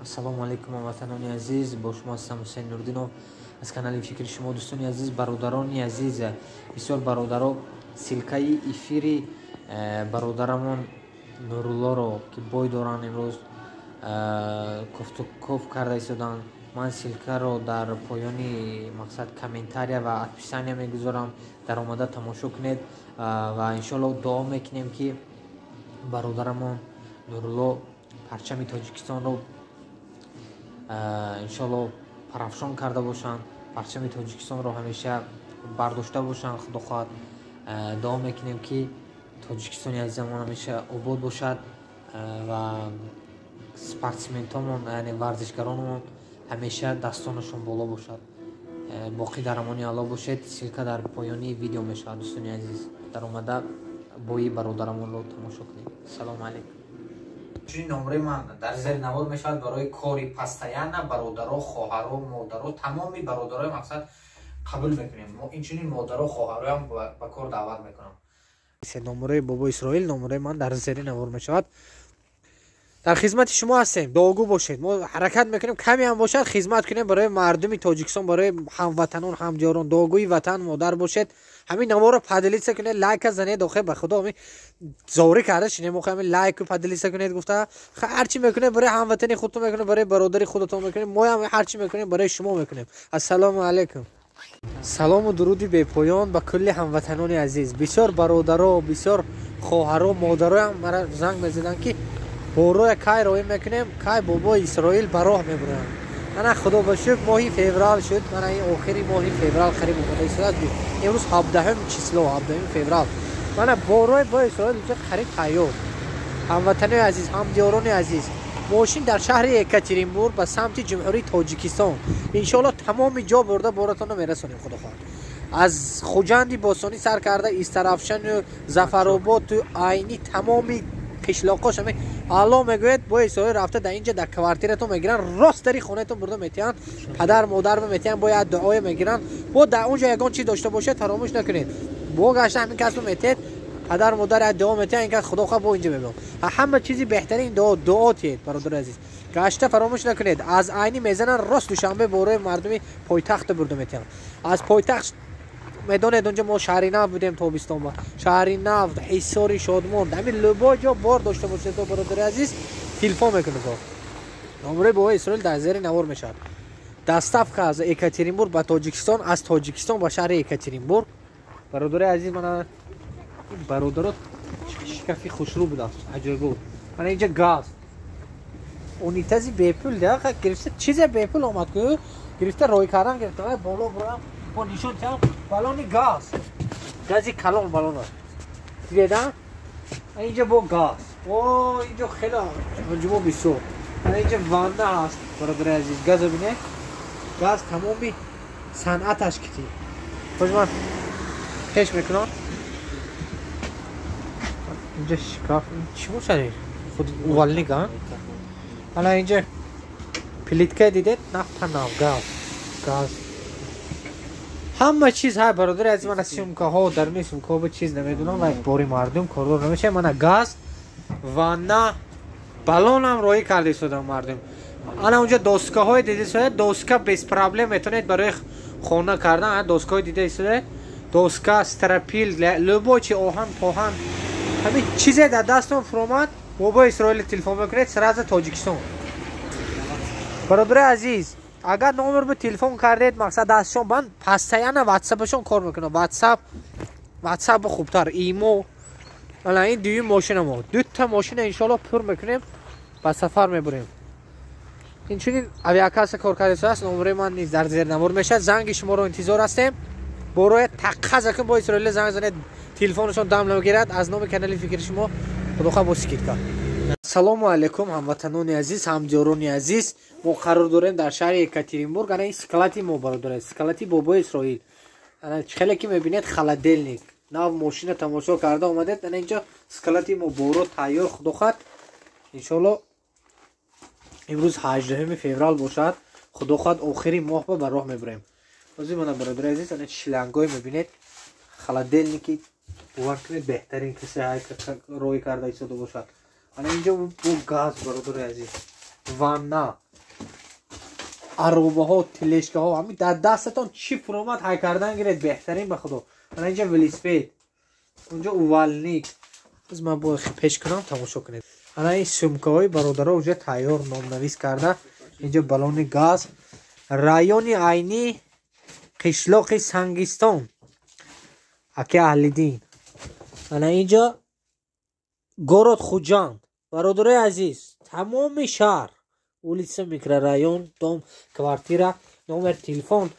Ассалому алайкум, ҳамватанони азиз, бо шумо ҳастам Ҳусейн Нурдинов аз канали Фикри шумо. Дӯстони азиз, бародарони азиз, бисёр бародаро ссылкаи эфири бародарамон Нуруллоро, ки бой доранд, имрӯз кофтуков карда истоданд. Ман ссылкаро дар поёни, мақсад, комментария ва описания мегузорам, даромада тамошо кунед ва иншоалло дуо мекунем, ки бародарамон Нурулло парчами Тоҷикистонро иншоалло парафшон карда бошанд, парчами Тоҷикистонро ҳамеша бардошта бошанд. Худо хоҳад, дуо мекунем, ки Тоҷикистони азизамон ҳамеша обод бошад ва спортсментомон, яъне варзишгаронамон, ҳамеша дастонашон боло бошад. Боқӣ дар амони Алло бошед. Ссылка дар поёни видео мешавад, дӯстони азиз, даромада бои бародарамонро тамошо кунед. Салому алайкум. Чунин номраи ман дар зери навор мешавад барои кори постоянно. Бародаро, хоҳаро, модаро, тамоми бародарои, мақсад, қабул мекунем мо. Инчунин модаро, хоҳароям ба кор даъват мекунам. Номраи Бобо Исроил, номраи ман дар зери навор мешавад. Дар хизмати шумо ҳастем, дуогӯ бошед. Мо ҳаракат мекунем, каме ҳам бошад, хизмат кунем барои мардуми Тоҷикистон, барои ҳамватанон, ҳамдиёрон. Дуогӯи ватан модар бошед. Ҳамин наворро поделиться кунед, лайка занед. Охе, ба худо, ҳамин зорӣ карда шинем. Охе, ҳамин лайку поделиться кунед гуфта, ҳарчи мекунед, барои ҳамватани худтон мекунед, барои бародари худатон мекунед. Моям ҳарчи мекунем, барои шумо мекунем. Ассалому алайкум. Салому дуруди бепоён ба кулли ҳамватанони азиз. Бисёр бародаро, бисёр хоҳаро, модароям мара занг мезаданд, ки бороя кай роҳӣ мекунем, кай Бобои Исроил ба роҳ мебуранд. Ана, худо ба шукр, моҳи феврал шуд. Мана, ин охири моҳи феврал қариб омода истодааст. Имрӯз 17-ум число, 17-уми феврал. Мана, борои бо Исроил инҷа қариб тайёр. Ҳамватанои азиз, ҳамдиёрони азиз, мошин дар шаҳри Екатеринбург ба самти Ҷумҳурии Тоҷикистон. Иншоалло, тамоми ҷо бурда боратонро мерасонем, худо хоҳад. Аз Хуҷанди бостонӣ сар карда, Истарафшану Зафароботу Айни, тамоми қишлоқош ҳами алло мегӯяд, бо Исроил рафта, дар инҷа дар квартиратон мегиранд, рост дари хонаатон бурда метиҳанд, падар модар метиҳанд, бояд дуое мегиранд. Бо дар онҷо ягон чиз дошта бошед, фаромӯш накунед, бо гашта ҳамин касбо метиҳед, падар модар як дуо метиҳанд, ин кас, худо хоҳад, бо инҷа мебиёд. Ҳама чизи беҳтарин дуо, дуо тиҳед, бародари азиз. Гашта фаромӯш накунед, аз Айнӣ мезананд, рост Душанбе, борои мардуми пойтахта бурда метиҳанд. Аз пойтахт медонед, онҷо мо Шаҳри Нав будем тобистонба, Шаҳри Нав, Ҳисори, Шодмон, ҳамин любой ҷо бор дошта бошед, бародари азиз, телефон мекунед. Номраи Бобои Исроил дар зери навор мешавад. Доставка аз Екатеринбург ба Тоҷикистон, аз Тоҷикистон ба шаҳри Екатеринбург. Бародари азиз, мана бародаро, шкафи хушрӯ будааст, аҷоиб. Мана, инҷа газ, унитази бепул гирифта, чизе бепул омад ку, гирифта рой кардан гирифта. Боло бурам, бо нишон тиҳам. Балони газ, гази калон, балон аст, дидеда. Инҷа бо газ, о, инҷо хеле ҷумо бисёр. Инҷа ванна ҳаст, бародари азиз, газа бинед, газ тамоми санъаташ кити. Хош, ман пеш мекунам. Инҷа шкаф чӣ бошад, худ увольник. А ана, инҷа плитка дидед, нафта нав, газ, газ, ҳама чиз ҳай, бародари азиз. Мана сумкаҳо, даруни сумкаҳо бо чиз намедонам, ва бори мардум кордор намешавад. Мана газ, ванна, балонам роҳӣ карда истодам мардум. Ана, унҷа доскаҳое дида истода, доска без проблем метавонед барои хона кардан. Доскаҳое дида истода, доска, стропил, любой чи, оҳан поҳан, ҳамин чизе дар дастон фуромад, Бобои Исроили телефон мекунед, сразу Тоҷикистон. Бародари азиз, агар номер бо телефон кардед, мақсад, дастшон банд, постоянно ватсапашон кор мекунад. Ватсап, ватсап хубтар, имо. Ана, ин дуюм мошина мо, дута мошина иншоалло пур мекунем, ба сафар мебурем. Инчунин авиакасса кор кардааст. Номери ман низ дар зери навор мешавад. Занги шуморо интизор ҳастем. Бороя таққаза кун, бо Исроила занг занед, телефонашон дам намегирад. Аз номи канали Фикри шумо, худоха, бо скидка. Ассалому алайкум, ҳамватанони азиз, ҳамдиёрони азиз. Мо қарор дорем дар шаҳри Екатеринбург. Ана, ин склади мо, бародар, склади Бобои Исроил. Ана, хеле ки мебинед, холодильник нав, мошина тамошо карда омадед. Ана, инҷо склади мо, боро тайёр. Худо хоҳад, иншоалло, имрӯз 18 феврал бошад, худо хоҳад, охири моҳ ба роҳ мебурем. Ҳозир, мана, бародари азиз, ана шлангҳое мебинед, холодильники, бовар кунед, беҳтарин, касе роҳӣ карда истода бошад. Ана, инҷо бо газ, бародари азиз, ванна. Аробаҳо, тележкаҳо, ҳамин дар дастатон чӣ фуромад, ҳай кардан гиред, беҳтарин, ба худо. Ана инҷа велосипед, унҷо увальник. Аз ман бо пеш кунам, тамошо кунед. Ана ин сумкаҳои бародаро уже тайёр, номнавис карда. Инҷо баллони газ. Райони Айнӣ, қишлоқи Сангистон, аки Аҳлиддин. Ана инҷо город Хуҷанд, бародарои азиз, тамоми шаҳр, улица, микрорайон, дом, квартира, номер телефон.